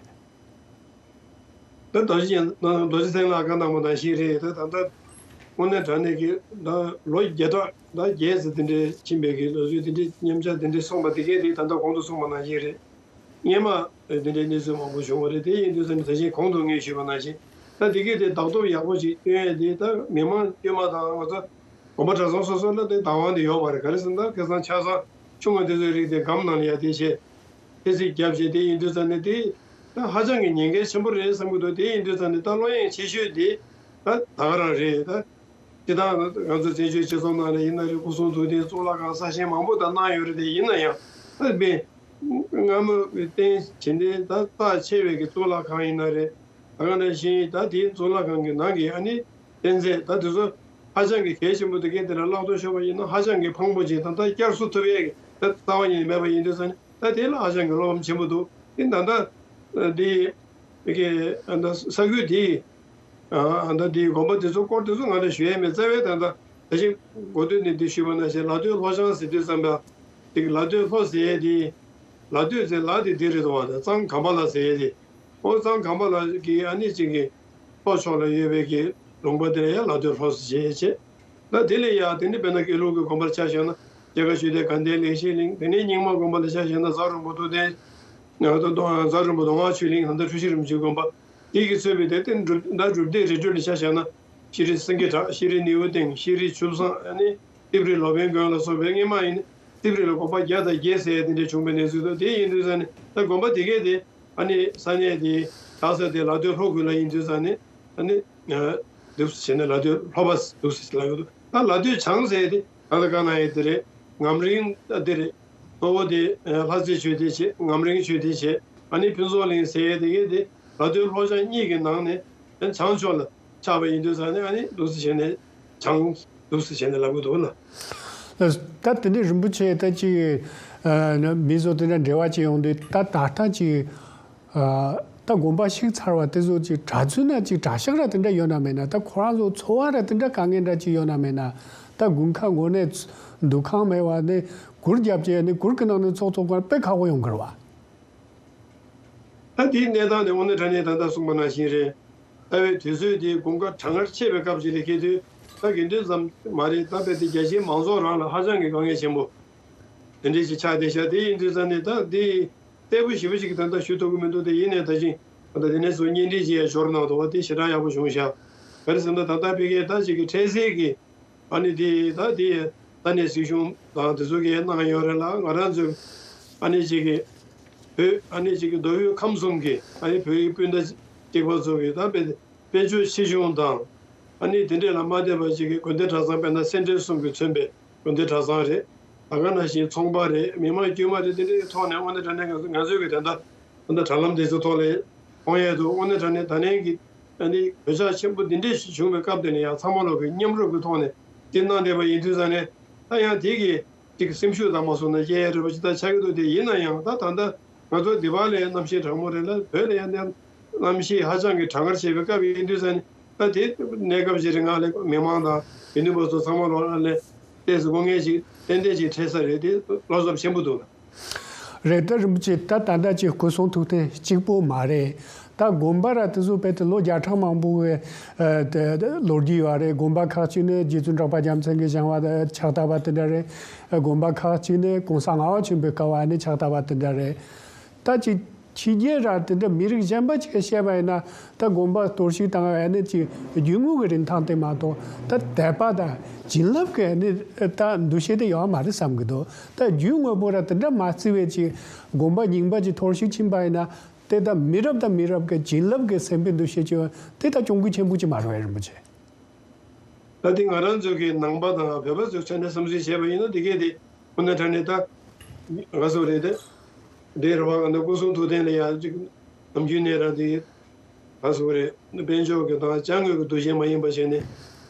ད་རྡོ་རྗེ་ཅན་རྡོ་རྗེ་སེང་ལགས་བཀའ་གནང་བ་ནང་བཞིན་རེད། ད་ད་ལྟ་དངོས་གནས་དྲང་གནས་ཀྱི་ད་ལོ་བརྒྱ་ཕྲག་ད་བརྒྱད་ཙམ་དེ་འདྲའི་ཕྱིན་པའི་གི་ལོ་རྒྱུས་དེ་འདྲའི་མཉམ་བྱ་དེ་འདྲའི་སོང་བ་དེ་གས་དེ་ད་ལྟ་གོང་དུ་གསུངས་པ་ནང་བཞིན་རེད། སྔོན་མ་དེ་འདྲའི་གནས་ཚུལ་མང་པོ་བྱུང་བ་རེད། དེ་ཡིན་དུས་ཙམ་ནས་ད་ཅིག་གོང་དུ་ངས་ཞུས་པ་ནང་བཞིན་ད་དེ་གས་དེ་བདག་སྟོབས་ཡག་པོ་ཅིག་སྟོན་ཡས་དེ་ད་མི་མང་དཀྱུས་མ་དང་ང་ཚོ་དགོན་པ་གྲྭ་ཚང་སོ་སོ་ལ་དེ་བདག་དབང་དེ་ཡོད་པ་རེད། ག་རེ་ཟེར་ན་ད་ཁ་སང་ཆ་ཚང་ཆུང་བ་དེ་ཚོའི་རིགས་དེ་སྒམ་ནང་ལ་ཡ་དེ་བྱས་ཐེ་ཚིག་བརྒྱབ་བྱས་དེ་ཡིན་དུས་ཙམ་ནས་དེ་ད་ཧ་ཅང་གི་ཉེན་ཁ་ཆེན་པོ་རེད་བསམ་གི་འདུག་དེ་ཡིན་དུས་ཙམ་ནས་ད་བློ་གཡེང་ཆེ་ཤོས་དེ་ད་ད་ག་རང་རེད། ད་སྤྱི་བཏང་ང་ཚོ་བཙན་བྱོལ་སྤྱི་ཚོགས་ནང་ལ་ཡིན་ན་རེད། སྐུ་གསུང་ཐུགས་རྟེན་གཙུག་ལག་ཁང་གསར་བཞེངས་མང་པོ་ད་གནང་ཡོད་རེད། དེ་ཡིན་ན་ཡང་ད་དཔེ་སྔ་མོ་རྟེན་བྱིན་རྟེན་ད་རྩ་ཆེ་བའི་གི་གཙུག་ལག་ཁང་ཡིན་ན་རེད། ད་ག་ནང་བཞིན་ད་དེའི་གཙུག་ལག་ཁང་གི་ནང་གི་ཨ་ནི་རྟེན་རྫས་ད་དེ་ཚོ་ཧ་ཅང་གི་གལ་ཆེན་པོ་འདུག་གས། དེ་ལ་བརླག་གཏོར་ཤོར་བ་ཡིན་ན་ཧ་ཅང་གི་ཕངས་པོ་ཅིག་དང་ད་བསྐྱར་གསོ་ཐུབ་ཡས་ཀྱི་ད་རྩ་བ་ཉིད་ནས་མེད་པ་ཡིན་དུས་ཙང་ནས་ད་དེ་ལ་ཧ་ཅང་གི་བློ་ཕམ་ཆེན་པོ་འདུག་དེ་ད་ལྟ་དེ་གི་ད་ས་ཁུལ་དེ་ཨ་ད་དེའི་དགོན་པ་དེ་ཚོ་སྐོར་དེ་ཚོ་ང་ལ་ཞུ་ཡས་མེད། རྩ་བའི་ད་ལྟ་ད་ཅིག་འགོ་སྟོད་ནས་འདི་ཞུས་པ་ནང་བཞིན་ལ་སྟོད་ལྷོ་བྱང་ཟེར་དུས་ཙམ་པ་ཅིག་ལ་སྟོད་ལྷོ་ཟེར་ཡས་དེ་ལ་སྟོད་ཟེར་ལ་དེ་འདི་རེད་དོ། བ་དང་གཙང་གམ་པ་ལ་ཟེར་ཡས་དེ། ཨོ་གཙང་གམ་པ་ལ་གི་ཨ་ནི་ཅིག་གི་ལྷོ་ཕྱོགས་ལ་ཡོད་པའི་གི་ལུང་པ་དེ་ལ་ཡང་ལ་སྟོད་ལྷོ་ཟེར་བྱས་བྱས། ད་དེ་ལས་ཡང་དེ་ནི་དཔེར་ན་དགེ་ལུགས་ཀྱི་དགོན་པར་ཆ་བཞག་ན་རྒྱ་གར་ཆོས་སྡེ་དགའ་ལྡན་ལེགས་བཤད་གླིང་། དེ་ནས་རྙིང་མ་དགོན་པ་ལ་ཆ་བཞག་ན་རྫ་རིན་པོ་ཐུབ་བསྟན། ང་ཚོ་རྫ་རིན་པོ་མདོ་སྔགས་ཆོས་གླིང་ད་ལྟ་འཁྲུལ་ཞིག་རིན་པོ་ཆེའི་དགོན་པ་དེ་གི་མཚོན་པའི་དེ་སྟེང་སྒྲུབ་ད་སྒྲུབ་སྡེ་རི་ཁྲོད་ལ་ཆ་བཞག་ན་ཤྲི་སེང་གེ་བྲག་ཤྲི་ནེའུ་ཏེང་ཤྲི་ཆུ་བཟང་ཨ་ནི་ཏི་པྲི་ལོ་པཎ་མགོན་ལ་སོགས་པའི་སྔོན་མ་ཡིན་ན་ཏི་པྲི་ལ་དགོན་པ་བརྒྱ་དང་བརྒྱད་ཟེར་ཡ་དེ་འདྲ་བྱུང་བའི་གནས་ཚུལ་འདུག་དེ་ཡིན་དུས་ཙང་ནས་ད་དགོན་པ་དེ་གས་དེ། ཨ་ནི་ས་གནས་དེ་གྲྭ་ས་དེ་ལ་སྟོད་ལྷོ་ཁུལ་ལ་ཡིན་དུས་ཙང་ནས་ཨ་ནི་འདུག་སེ་བྱས་ནས་ལ་སྟོད་ལྷོ་པ་འདུག་སེ་ལབ་ཡོད་འདུག་ད་ལ་སྟོད་བྱང་ཟེར་དེ་ད་ལྟ་ག་ན་ཡོད་དེ་རེད། ངམ་རིང་དེ་རེད། གཙོ་བོ་དེ་ལྷ་རྩེ་ཆོས་སྡེ་བྱས། ངམ་རིང་ཆོས་སྡེ་བྱས། ཨ་ནི་ཕུན་ཚོགས་གླིང་ཟེར་དེ་གས་དེ་ལ་སྟོད་ལྷོ་བྱང་གཉིས་ཀྱི་ནང་ནས་བྱང་ཕྱོགས་ལ་ཆགས་པ་ཡིན་དུས་ཙང་ནས་ཨ་ནི་འདུག་སེ་བྱས་ནས་བྱང་འདུག་སེ་བྱས་ནས་ལབ་ཀྱི་འདུག་ལ། ད་དེ་འདྲའི་རིན་པོ་ཆེ་ད་ཅིག་མི་ཚོ་དེ་འདྲ་འབྲེལ་བ་ཅིག་ཡོང་དུས་ད་ད་ལྟ་ཅིག་ད་དགོན་པ་བཤིག་ཚར་བ་དེ་ཚོ་ཅིག་གྲྭ་བཙུན་ན་ཅིག་གྲྭ་ཤག་ར་དེ་འདྲ་ཡོད་ན་མེད་ན། ད་ཁོ་རང་ཚོ་འཚོ་བ་ར་དེ་འདྲ་དཀའ་ངལ་འདྲ་ཅིག་ཡོད་ན་མེད་ན། ད་དགུན་ཁ་དངོས་གནས་འདུ་ཁང་མེད་བ་ནི་གུར་རྒྱབ་བྱས་ནི་གུར་གི་ནང་ནས་ཚོགས་ཚོགས་པ་དཔེ་ཁག་པོ་ཡོང་གི་རེད་བ། ད་དེའི་གནས་སྟངས་དེ་དངོས་གནས་དྲང་གནས་ད་ལྟ་གསུངས་པ་ནང་བཞིན་རེད། ད་བའི་དུས་ཚོད་དེ་དགུན་ཁ་གྲང་ངར་ཆེ་བའི་སྐབས་ཤིག་ལ་འཁེལ་དུས་ད་དགེ་འདུན་ཙམ་མ་རེད། ད་དཔེ་དེ་རྒྱ་ཆེའི་མང་ཚོགས་རང་ལ་ཧ་ཅང་གི་དཀའ་ངལ་ཆེན་པོ། དེ་འདྲས་ཅིག་ཆགས་བསྡད་ཤག་དེ་ཡིན་དུས་ཙང་ནས་ད་དེ་གསལ་པོ་ཞེ་པོ་ཅིག་ད་ལྟ་ཞུ་ཐུབ་ཀྱི་མི་འདུག་དེ་ཡིན་ནའི་ད་ཅིག་ད་ལྟ་དེ་ནས་བཟུང་བརྙན་འཕྲིན་ཅིག་ཡང་ཤོར་གནང་འདུག་བ། དེ་ཞེ་དྲག་ཡག་པོ་བྱུང་ཤག་ག་རེ་ཟེར་ན་ད་ལྟ་ཕ་གིའི་ད་ཅིག་གི་འཕྲལ་སེལ་གྱི་ཨ་ནི་དེ་ད་དེ་ད་ནས་སྲིད་གཞུང་དང་དེ་ཚོ་གིས་གནང་ཡོད་རེད་ལ། ང་རང་ཚོའི་ཨ་ནི་ཅིག་གི་བོད་ཨ་ནི་ཅིག་གི་མདོ་དབུས་ཁམས་གསུམ་གྱི་ཨ་ནི་བོད་ཡིག་སྤུན་ཟླ་གཅིག་པ་ཚོ་གི་ད་དཔེ་དཔལ་འབྱོར་ཆེ་ཆུང་དང་། ཨ་ནི་དེ་འདྲས་ལ་མ་བལྟས་པ་ཅིག་གི་དགོན་སྡེ་གྲྭ་ཚང་དཔེར་ན་སེ་འབྲས་གསུམ་གྱིས་མཚོན་པའི་དགོན་སྡེ་གྲྭ་ཚང་རེད། ད་ག་ནང་བཞིན་ཚོང་པ་རེད། མི་མང་དཀྱུས་མ་རེད། དེ་འདྲའི་ཐོག་ནས་དངོས་གནས་དྲང་གནས་ང་ཚོ་ང་ཚོའི་གི་ད་ལྟ་ད་ལྟ་དྲ་ལམ་དེ་ཚོའི་ཐོག་ལ་མཐོང་ཡས་འདུག་དངོས་གནས་དྲང་གནས་ད་ལན་གྱི་ཨ་ནི་གོད་ཆག་ཆེན་པོ་འདི་འདྲས་ཞིག་བྱུང་བའི་སྐབས་དེ་ལ་ཡང་ཚང་མ་ལོག་གི་མཉམ་རུབ་ཀྱི་ཐོག་ནས་དེ་གནང་བསྡད་པ་ཡིན་དུས་ཙང་ནས་ད་ཡང་དེ་གི་ཅིག་སེམས་ཤུགས་དང་མ་སོང་ན་སྐྱེ་ཡས་རེད་པ་ཅིག་ད་ཆགས་ཀྱི་འདུག་དེ་ཡིན་ན་ཡང་ད་ད་ལྟ་ང་ཚོ་འདི་བ་ལ་ཡང་གནམ་གཤིས་གྲང་མོ་རེད་ལ། བོད་ལ་ཡང་གནམ་གཤིས་ཧ་ཅང་གི་གྲང་ངར་ཆེ་བའི་སྐབས་ཡིན་དུས་ཙང་ནས་ད་དེ་གནས་སྐབས་ཤིག་རིང་ལ་མི་མང་དང་དགེ་འདུན་པ་ཚོ་ཚང་མ་ལོག་ལ་ལས་ཏོག་ཙམ་དཀའ་ངལ་ཅིག་ཏན་ཏན་ཅིག་འཕྲད་ས་རེད། དེ་བློ་འཚབ་ཆེན་པོ་འདུག་རེད། ད་རིན་པོ་ཆེ་ད་ད་ལྟ་ཅིག་སྐུ་གསུང་ཐུགས་རྟེན་གཅིག་པོ་མ་རེད། ད་དགོན་པ་ར་དེ་ཚོ་བས་ཏེ་ལོ་བརྒྱ་ཕྲག་མང་པོ་གི་ཨ་དེ་དེ་ལོ་རྒྱུས་ཡོད་རེད། དགོན་པ་ཁག་ཅིག་ནི་རྗེ་བཙུན་གྲགས་པ་རྒྱལ་མཚན་གྱིས་བཞེངས་པ་དང་ཕྱག་བཏབ་པ་དེ་འདྲ་རེད། དགོན་པ་ཁག་ཅིག་ནི་གོང་ས་ལྔ་པ་ཆེན་པོའི་སྐབས་ནས་ཕྱག་བཏབ་པ་དེ་འདྲ་རེད། ད་ཅིག་ཕྱི་རྒྱལ་ར་དེ་འདྲ་མི་རིགས་གཞན་པ་ཅིག་གིས་བཤད་པ་ཡིན་ན་ད་དགོན་པ་གཏོར་བཤིག་བཏང་བ་ནི་ཅིག་རྒྱུ་དངོས་ཀྱི་རིན་ཐང་དེ་མ་གཏོགས་ད་དད་པ་དང་བྱིན་རླབས་ཀྱི་ནི་ད་འདུ་ཤེས་དེ་ཡོད་མ་རེད་བསམ་གྱི་འདུག་ད་རྒྱུ་དངོས་པོ་ར་དེ་འདྲ་མ་བརྩི་བའི་ཅིག་དགོན་པ་རྙིང་པ་ཅིག་གཏོར་བཤིག་ཕྱིན་པ་ཡིན་ན་དེ་ད་མི་རབས་དང་མི་རབས་ཀྱི་བྱིན་རླབས་ཀྱི་སེམས་པའི་འདུ་ཤེས་ཅིག་ཡོད་དེ་ད་གྱོང་གུད་ཆེན་པོ་ཅིག་མ་རེད་པས་རིན་པོ་ཆེ། ད་དེ་ང་རང་ཚོ་གི་ནང་པ་དང་བོད་པ་ཚོའི་ཆ་ནས་བསམ་ཚུལ་བྱས་པ་ཡིན་ན་དེ་གས་དེ་དངོས་གནས་དྲང་གནས་ད་ག་ཟེར་རེད་དེ། འདི་རེད་བ། ང་ཚོ་སྐུ་གསུང་ཐུགས་རྟེན་ལ་ཡང་ཅིག་ནམ་རྒྱུན་ནས་རང་དེ་ག་ཟེར་རེད། དཔལ་འབྱོར་གྱི་དང་ཅ་དངོས་ཀྱི་འདུ་ཤེས་མ་ཡིན་པ་བྱས་ནས་དེ་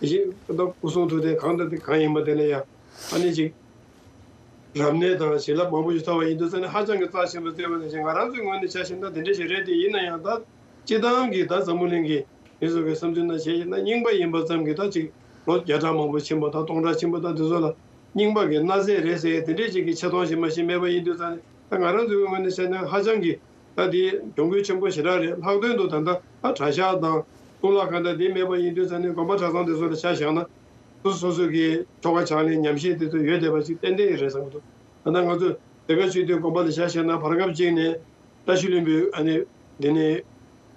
བཞིན་ད་སྐུ་གསུང་ཐུགས་རྟེན་གང་དང་དེ་གང་ཡིན་པ་དེ་ལ་ཡང་ཨ་ནི་ཅིག་རབ་གནས་དང་བྱིན་རླབས་མང་པོ་ཞིག་ཐོབ་པ་ཡིན་དུས་ཙང་ནས་ཧ་ཅང་གི་རྩ་ཆེན་པོ་བརྩི་བ་ནང་བཞིན་ང་རང་ཚོའི་ངོས་ནས་ཆ་བཞག་ན་དེ་འདྲ་ཞིག་རེད། དེ་ཡིན་ན་ཡང་ད་སྤྱི་བཏང་གི་ད་འཛམ་བུ་གླིང་གི་མི་ཚོ་གི་བསམ་ཚུལ་ནང་བྱས་ཡིན་ན་རྙིང་པ་ཡིན་པ་ཙམ་གྱིས་ད་ཅིག་ལོ་བརྒྱ་ཕྲག་མང་པོ་ཕྱིན་པ་དང་སྟོང་ཕྲག་ཕྱིན་པ་དང་དེ་ཚོ་ལ་རྙིང་པ་གི་གནའ་རྫས་རེད་ཟེར་ཡས་དེ་འདྲས་ཅིག་གི་ཆེ་མཐོང་ཞིག་མ་ཞིག་མེད་པ་ཡིན་དུས་ཙང་ནས་ད་ང་རང་ཚོའི་ངོས་ནས་བྱས་ན་ཧ་ཅང་གི་ད་དེ་གྱོང་གུད་ཆེན་པོ་ཞེ་དྲག་རེད། ལྷག་དོན་དུ་ད་ལྟ་ད་གྲྭ་ཤག་དང་གཙུག་ལག་ཁང་དང་དེ་མེད་པ་ཡིན་དུས་ཙང་ནས་དགོན་པ་གྲྭ་ཚང་དེ་ཚོ་ལ་ཆ་བཞག་ན། སོ་སོ་སོ་གི་ཆོ་ག་ཕྱག་ལེན་ཉམས་བཞེས་དེ་ཚོ་ཡོད་བསྡད་པ་ཞིག་ཏན་ཏན་ཡོད་རེད་བསམ་གྱི་འདུག་ད་ལྟ་ང་ཚོ་སྡེ་དགེ་ཆོས་སྡེ་དགོན་པ་ལ་ཆ་བཞག་ན་བར་སྐབས་གཅིག་ནས་བཀྲ་ཤིས་ལྷུན་པོའི་ཨ་ནི་འདི་ནས་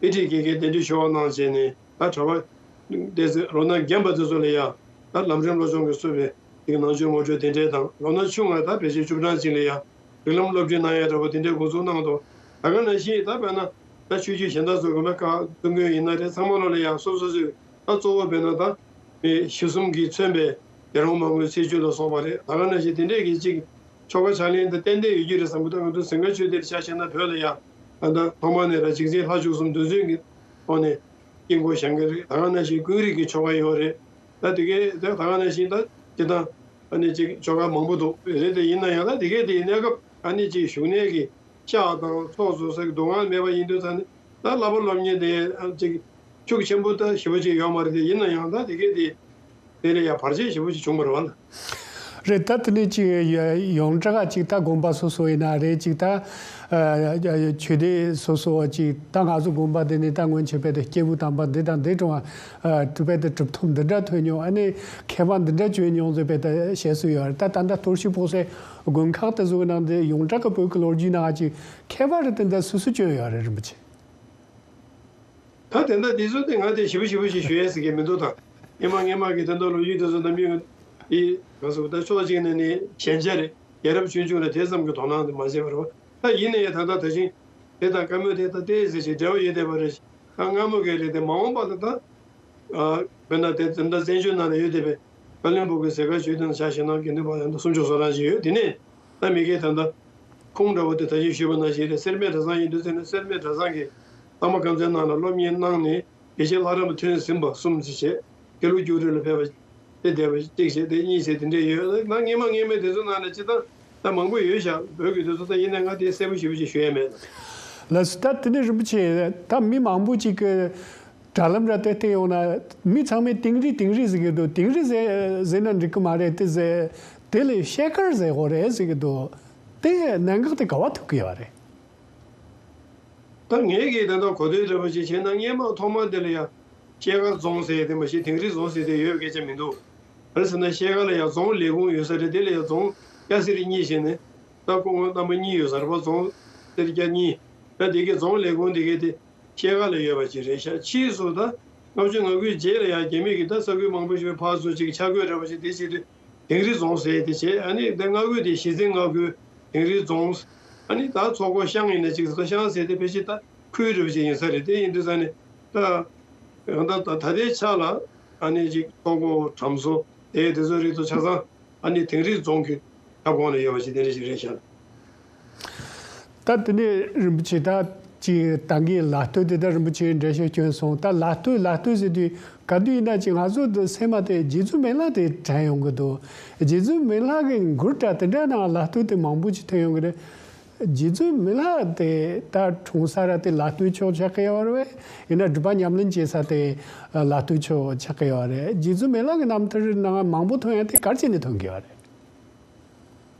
དབུ་ཁྲིད་དགེ་རྒན་གདན་འདྲེན་ཞུ་བ་གནང་བྱས་ནས་ད་གྲྭ་པ་དེ་ཚོ་ལོ་ན་རྒན་པ་དེ་ཚོ་ལ་ཡང་ད་ལམ་རིམ་བློ་སྦྱོང་གིས་གཙོས་པའི་དེ་གི་ནང་ཆོས་ངོ་སྤྲོད་དེ་འདྲས་དང་ལོ་ན་ཆུང་བ་ད་ཕལ་ཆེར་བཅུ་གྲངས་ཅིག་ལ་ཡང་རིགས་ལམ་སློབ་ཁྲིད་གནང་ཡ་འདྲ་པོ་དེ་འདྲས་འགོ་འཛུགས་གནང་འདུག་ད་ག་ནང་བཞིན་ད་དཔེར་ན་ད་ཆོས་བརྒྱུད་གཞན་དག་ཚོ་དགོན་པ་ཁག་སྐུ་མགྲོན་ཡིན་ན་རེད། ཚང་མ་ལོག་ལ་ཡང་སོ་སོ་སོའི་ད་གཙོ་བོ་དཔེར་ན་ད་མི་ཞེ་གསུམ་གྱིས་མཚོན་པའི་རྒྱལ་དབང་མ་དངུལ་ཚེས་བཅུ་ལ་སོགས་པ་རེད། ད་ག་ནང་བཞིན་དེ་འདྲས་ཀྱི་ཅིག་ཆོ་ག་ཕྱག་ལེན་དེ་ཏན་ཏན་ཡོད་ཀྱི་རེད་བསམ་གྱི་འདུག་ང་ཚོ་སེང་གེ་ཆོས་སྡེར་ཆ་བཞག་ན་བོད་ལ་ཡང་ད་ལྟ་ཐོག་མ་ནས་ར་འཇིག་རྟེན་ལྷ་བཅུ་གསུམ་འདུལ་འཛིན་གྱི་ཐོག་ནས་དཀྱིལ་འཁོར་བཞེངས་ཀྱི་རེད། ད་ག་ནང་བཞིན་ཀུན་རིག་གི་ཆོ་ག་ཡོད་རེད། ད་དེ་གའི་ད་ག་ནང་བཞིན་ད་སྤྱིར་བཏང་ཨ་ནི་ཅིག་ཆོ་ག་མང་པོ་འདུག་རེད། དེ་ཡིན་ན་ཡང་ད་དེ་གའི་དེའི་གནས་སྐབས་ཨ་ནི་ཅིག་བཞུགས་གནས་ཀྱི་ཤག་དང་ཚོགས་སུ་ཟེར་གྱི་འདུག་ག་མེད་པ་ཡིན་དུས་ཙང་ནི་ད་བསླབ་པ་སློབ་གཉེར་དེ་ཅིག་ཤུགས་ཆེན་པོ་ད་ཞེ་པོ་ཅིག་ཡོད་མ་རེད། དེ་ཡིན་ན་ཡང་ད་དེ་གའི་དེ་དེ་ལ་ཡང་བར་ཆད་ཞེ་པོ་ཅིག་བྱུང་བ་རེད་བ་ལ། རེད། ད་དེ་ནས་ཅིག་ཡོངས་གྲགས་ཅིག་ད་དགོན་པ་སོ་སོ་ཡིན་ན་རེད། ཅིག་ད་ཆོས་སྡེ་སོ་སོ་ཅིག་ད་ང་ཚོ་དགོན་པ་འདི་ནས་ད་སྔོན་ཆད་བས་ད་སྐྱེས་བུ་དམ་པ་འདི་དང་འདི་གྲོངས་པ་གྲུབ་པའི་ད་གྲུབ་ཐོབ་འདི་འདྲ་ཐོན་མྱོང་། ཨ་ནི་མཁས་པ་འདི་འདྲ་བྱོན་མྱོང་ཟེར་བས་ད་བཤད་སྲོལ་ཡོད་རེད། ད་ད་ལྟ་གཏོར་བཤིག་ཕོག་སའི་དགོན་ཁག་དེ་ཚོ་གི་ནང་དེ་ཡོངས་གྲགས་ཀྱི་བོད་ཀྱི་ལོ་རྒྱུས་ནང་ཅིག་མཁས་པ་རེད། དེ་འདྲ་སུ་སུ་བྱོན་ཡོད་རེད་རིན་པོ་ཆེ། ད་དེ་འདྲ་དེ་ཚོ་དེ་ང་དེ་ཞིབ་པོ་ཞིབ་པོ་ཞིག་ཞུ་ཡས་ཟེར་གྱི་མི་འདུག་ད་སྔོན་མ་སྔོན་མ་གི་དེ་འདྲ་ལོ་རྒྱུས་དེ་ཚོ་ནམ་རྒྱུན་དེ་ག་ཟེར་ད་ཕྱོགས་གཅིག་ནས་ནི་ཞན་ཆ་རེད། རྒྱལ་རབས་ཆུང་ཆུང་ལ་དེ་ཙམ་གྱི་དོ་སྣང་དེ་མ་བྱས་པ་རེད་བ། ད་ཡིན་ནའི་ད་ལྟ་ད་ཕྱིན་དེ་དང་བཀའ་མོལ་དེ་ད་ཏོག་ཙམ་ཞིག་འབྲེལ་བ་ཡོད་བསྡད་པ་རེད། ད་སྔ་མོ་གི་རེད་དེ་མ་འོངས་པ་ལ་ད་ཨ་དཔེར་ན་དེ་དེ་འདྲ་བཙན་བྱོལ་ནང་ལ་ཡོད་བསྡད་པའི་བཀའ་བློན་སྦུག་གི་ཟེར་ཁ་ཞུས་དོན་ཆ་བཞག་ན་དགེ་འདུན་པ་ཡང་ད་སུམ་ཅུ་སོ་གྲངས་ཅིག་ཡོད། དེ་ནས་ད་མི་སྒེར་ད་ལྟ་ཁུངས་འདྲ་བོ་དེ་ད་གིན་ཞུས་པ་ནང་བཞིན་རེད། སེར་སྨད་གྲྭ་ཚང་ཡིན་དུས་ཙང་ནས་སེར་སྨད་གྲྭ་ཚང་གི་ཨ་མ་ཁམས་ཚན་ནང་ལ་སློབ་གཉེར་གནང་ནས་དགེ་བཤེས་ལྷ་རམས་ཐོན་ཟིན་པ་གསུམ་ཅིག་བྱས། དགེ་ལུགས་རྒྱུགས་སྤྲོད་ལ་ཕེབས་པ་དེ་བསྡད་པ་གཅིག་བྱས། དེ་གཉིས་བྱས། དེ་འདྲས་ཡོད། ད་སྔོན་མ་སྔོན་མའི་དེ་ཚོ་ནང་ནས་སྤྱིར་བཏང་ད་མང་པོ་ཡོད་ཤག་བོད་ཀྱི་དེ་ཚོ། ད་ཡིན་ན་ང་དེ་གསལ་པོ་ཞེ་པོ་ཅིག་ཞུ་ཡས་མེད། ལགས་སོ། ད་དེ་ནས་རིན་པོ་ཆེ་ད་མི་མང་པོ་ཅིག་གི་དྲ་ལམ་ར་དེ་བལྟས་ཡོང་ན་མི་ཚང་མས་དིང་རི་དིང་རི་ཟེར་གྱི་འདུག་དིང་རི་ཟེར་ཟེར་ན་འགྲིག་གི་མ་རེད་དེ་ཟེར། དེ་ལས་ཤེལ་དཀར་ཟེར་དགོས་རེད་ཟེར་གྱི་འདུག་དེ་གནད་འགག་དེ་ག་བ་ཐུག་གི་ཡོད་རེད། ད་ངས་ཀྱིས་ད་ལྟ་གོ་ཐོས་འདྲ་པོ་ཅིག་བྱས་ན་སྔོན་མ་ཐོག་མ་དེ་ལ་ཡང་ཤེལ་དཀར་རྫོང་ཟེར་དེ་མ་གཞི་དིང་རི་རྫོང་ཟེར་དེ་ཡོད་སྐད་ཆ་མི་འདུག་ག་རེ་ཟེར་ན་ཤེལ་དཀར་ལ་ཡང་རྫོང་ལས་ཁུངས་ཡོད་ས་རེད། དེ་ལ་ཡང་རྫོང་སྐྱ་སེར་གཉིས་བྱས་ནས་ ད་སྐུ་ངོ་རྣམ་པ་གཉིས་ཡོད་ས་རེད་པ། རྫོང་སེར་སྐྱ་གཉིས། ད་དེ་གའི་རྫོང་ལས་ཁུངས་དེ་གའི་དེ་ཤེལ་དཀར་ལ་ཡོད་པ་ཅིག་རེད་ཤག་ཕྱིས་སུ་ད་ལྔ་བཅུ་ང་དགུའི་རྗེས་ལ་ཡང་རྒྱ་མི་གིས་ད་ས་ཁུལ་མང་པོ་ཞིག་ཕར་ཚུར་ཅིག་ཆ་བགོས་འདྲ་པོ་ཞིག་དེ་བྱེད་དུས་དིང་རི་རྫོང་ཟེར་དེ་བྱས། ཨ་ནི་དེ་མངའ་ཁུལ་དེ་གཞིས་རྩེ་མངའ་ཁུལ་དིང་རི་རྫོང་། ཨ་ནི་ད་མཚོ་སྒོ་ཤང་ཡིན་ན་ཅིག་ཟེར། མཚོ་ཤང་ཟེར་དེ་ཕལ་ཆེར་ད་ཁུལ་འདྲ་པོ་ཅིག་ཡིན་ས་རེད། དེ་ཡིན་དུས་ཙང་ནས་ད་ད་ད་ལྟའི་ཆ་ལ་ཨ་ནི་ཅིག་མཚོ་སྒོ་གྲམ་མཚོ་དེ་དེ་ཚོ་རིགས་ཚོ་ཆ་ཚང་ཨ་ནི་དིང་རི་རྫོང་གི་ཁྱབ་ཁོངས་ལ་ཡོད་པ་ཞིག་དེ་འདྲ་ཞིག་རེད་ཤག་ད་དེ་ནས་རིན་པོ་ཆེ་ད་ཅིག་ད་གིན་ལ་སྟོད་དེ་ད་རིན་པོ་ཆེ་འགྲེལ་བཤད་བསྐྱོན་སོང་། ད་ལ་སྟོད་ལ་སྟོད་ཟེར་དུས་ག་དུས་ཡིན་ན་ཅིག་ང་ཚོ་འདི་སེམས་མ་དེ་རྗེ་བཙུན་མི་ལ་དེ་དྲན་ཡོང་གི་འདུག་རྗེ་བཙུན་མི་ལ་གི་མགུར་འདྲ་དེ་འདྲ་ནང་ལ་སྟོད་དེ་མང་པོ་ཅིག་ཐོན་ཡོང་གི་རེད། རྗེ་བཙུན་མི་ལ་དེ་ད་འཁྲུངས་ས་ར་དེ་ལ་སྟོད་ཕྱོགས་ཆགས་ཀྱི་ཡོད་རེད། ཡིན་ན་སྒྲུབ་པ་ཉམས་ལེན་བྱེད་ས་དེ་ལ་སྟོད་ཕྱོགས་ཆགས་ཀྱི་ཡོད་རེད། རྗེ་བཙུན་མི་ལ་གི་རྣམ་ཐར་ནང་མང་པོ་ཐོན་ཡ་དེ་ག་རེ་བྱས་ནས་ཐོན་གྱི་ཡོད་རེད།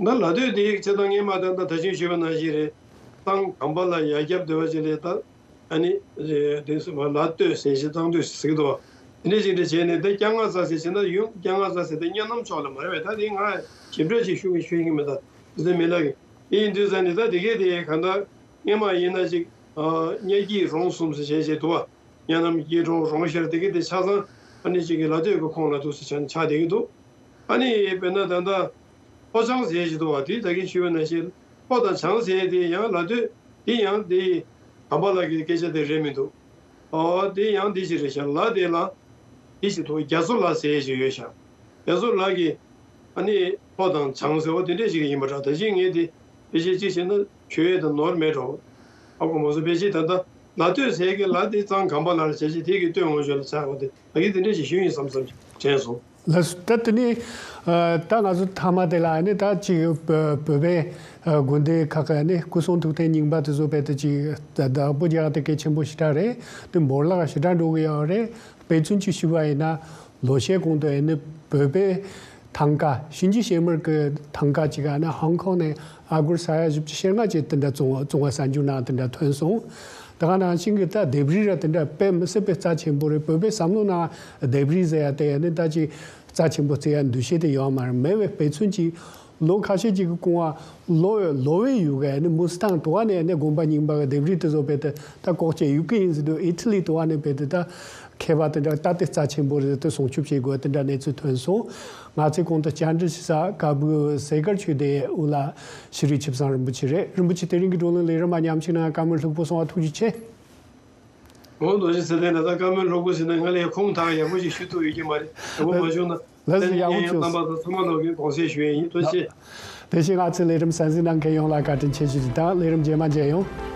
ད་ལ་སྟོད་དེ་ཡིག་ཆེ་ད་ངས་མ་ད་ད་ད་ཅིག་ཞུས་པ་ནང་བཞིན་རེད། གཙང་གམ་པ་ལ་ཡ་རྒྱབ་སྡོད་པ་ཅིག་རེད། ད་ཨ་ནི་དེ་ལ་སྟོད་ཟེར་ཞིག་གཙང་སྟོད་ཟེར་གྱི་འདུག་དེ་འདྲ་ཞིག་འདྲ་བྱས་ནས་ད་སྐྱ་ང་ས་ཟེར་བྱས་ན་ཡུམ་སྐྱ་ང་ས་ཟེར་ད་གཉའ་ནམ་ཕྱོགས་ལ་མ་རེད་པས། ད་དེ་ང་ཞིབ་ཕྲ་ཞིག་ཞུ་གི་ཞུ་ཡིན་གྱི་མེད། ད་དེ་ཚོ་མི་ལ་གི་དེ་ཡིན་དུས་ཙང་ནས་ད་དེ་གས་དེ་གང་ལྟར་སྔས་མ་ཡིན་ན་ཅིག་གཉའ་སྐྱིད་རོང་གསུམ་ཟེར་བྱས་བྱས་འདུག་བ། གཉའ་ནམ་སྐྱིད་གྲོང་རོང་ཤར་དེ་གས་དེ་ཆ་ཚང་ཨ་ནི་ཅིག་གི་ལ་སྟོད་ཀྱི་ཁོངས་ལ་འདུག་ཟེར་བྱས་ནས་ཆགས་བསྡད་ཀྱི་འདུག་ཨ་ནི་དཔེར་ན་ད་ལྟ་ལྷོ་བྱང་ཟེར་བཞིན་འདུག་བ། དེ་ད་གིན་ཞུས་པ་ནང་བཞིན་ལྷོ་དང་བྱང་ཟེར་དེ་ཡང་ལ་སྟོད་དེ་ཡང་དེ་གམ་པ་ལ་གི་སྐད་ཆ་དེ་རེད་མི་འདུག་ཨོ་དེ་ཡང་དེ་ཞིག་རེད་ཤག་ལ་དེ་ལ་དེ་ཞིག་འདུག་རྒྱ་མཚོ་ལ་ཟེར་ཞིག་ཡོད་ཤག་རྒྱ་མཚོ་ལ་གི་ཨ་ནི་ལྷོ་དང་བྱང་ཟེར་བ་དེ་འདྲས་ཞིག་ཡིན་པ་འདྲ། ད་གིན་ངས་དེ་ཕལ་ཆེར་གཅིག་བྱས་ན་ཆོས་དང་ནོར་མེད་འགྲོ། ཨ་ཁོ་མོ་ཚོ་ཕལ་ཆེར་ད་ལྟ་ལ་སྟོད་ཟེར་གི་ལ་དེ་གཙང་གམ་པ་ལ་ལ་བྱས་བྱས་དེ་གི་སྟོད་ངོས་ཕྱོགས་ལ་ཆགས་པ་དེ་ད་གིན་དེ་འདྲས་ཞིག་ཞུས་ཡིན་བསམ་བསམ་དྲན་སོང་། ལགས་སོ། ད་དེ་ནི་ཨ་ད་ང་ཚོ་མཐའ་མ་དེ་ལ་ཨ་ནི་ད་ཅིག་བོད་བོད་པའི་ཨ་དགོན་སྡེ་ཁག་གི་ཨ་ནི་སྐུ་གསུང་ཐུགས་རྟེན་རྙིང་པ་དེ་ཚོ་བེད་དུ་ཅིག་བདག་པོ་རྒྱག་དེ་གལ་ཆེན་པོ་ཞེ་དྲག་རེད། དེ་འབོར་ལག་ཞེ་དྲག་འགྲོ་གི་ཡོད་རེད། དཔེ་མཚོན་ཅིག་ཞུ་བ་ཡིན་ན་ལོ་ཤས་གོང་དུ་ཨ་ནི་བོད་པའི་ཐང་ག་དབྱིན་ཇི་ཤེལ་དམར་གི་ཐང་ག་ཅིག་ཨ་ནི་ཧོང་ཀོང་ནས་ཨ་སྒོར་ས་ཡ་བཞི་བཅུ་ཞེ་ལྔ་ཅིག་དེ་འདྲ་བཙོང་བཙོང་བ་གསར་འགྱུར་ནང་དེ་འདྲ་ཐོན་སོང་། ད་ག་ནང་བཞིན་གྱི་ད་ལྡེབས་རིས་ར་དེ་འདྲ་དཔེ་མི་སྲིད་པའི་རྩ་ཆེན་པོ་རེད། བོད་པའི་བསམ་བློ་ནང་ལྡེབས་རིས་ཟེར་ཡ་དེ་ནི་ད་ཅིག་རྩ་ཆེན་པོ་བརྩི་ཡ་འདུ་ཤེས་དེ་ཡོད་མ་རེད། མེད་པའི་དཔེ་མཚོན་གྱིས་ལོ་ཁ་ཤས་ཅིག་གི་གོང་བ་ལོ་ལོ་བའི་ཡུལ་ག་ནི་མུ་སི་ཐང་དུ་བ་ནས་ནི་དགོན་པ་རྙིང་པ་གི་ལྡེབས་རིས་དེ་ཚོ་བེད་དེ་ད་ལྐོག་ཅེས་ཡུལ་གི་ཡིན་ཟེར་དུས་ཨི་ཊ་ལི་དུ་བ་ནས་བེད་དེ་ད་མཁས་པ་དེ་འདྲ་ད་དེ་རྩ་ཆེན་པོ་རེད་དེ་སྲུང་སྐྱོབ་བྱེད་དགོས་དེ་འདྲ་གནས་ཚུལ་ཐོན་སོང་། ང་ཚོའི་གོང་དུ་བཅར་འདྲི་ཞུ་ས་ཀ་སྦུག་སེ་གར་ཆོས་སྡེ་དབུ་བླ་ཤྲི་རི་ཆིབས་བཟང་རིན་པོ་ཆེ་རེད། རིན་པོ་ཆེ་དེ་རིང་གི་བགྲོ་གླེང་ལས་རིམ་མ་ཉམས་ཞིག་ནང་བཀའ་མོལ་ལྷུག་པོ་གསུང་བ་ཐུགས་རྗེ་ཆེ། འོ་རྡོ་རྗེ་ཚེ་བརྟན་ལགས། ད་བཀའ་མོལ་ལྷུག་པོ་ཟེར་ན་ང་ལས་ཁུངས་དག་ཡག་པོ་ཞིག་ཞུ་ཐུབ་ཡོད་ཀྱི་མ་རེད། ཡག་པོ་མ་བྱུང་ན་ལགས་སོ། ཡག་པོ་བྱུང་། རྣམ་པ་དང་ཚང་མ་ལོག་གི་དགོངས་སེལ་ཞུ་ཡས་ཡིན། ཐུགས་རྗེ་ཆེ། དེ་བཞིན་ང་ཚོའི་ལས་རིམ་གསན་གཟིགས་གནང་མཁན་ཡོངས་ལ་བཀའ་དྲིན་ཆེ་ཞུ་རྒྱུ་དང་ལས་རིམ་རྗེས་མ་མཇལ་ཡོང་།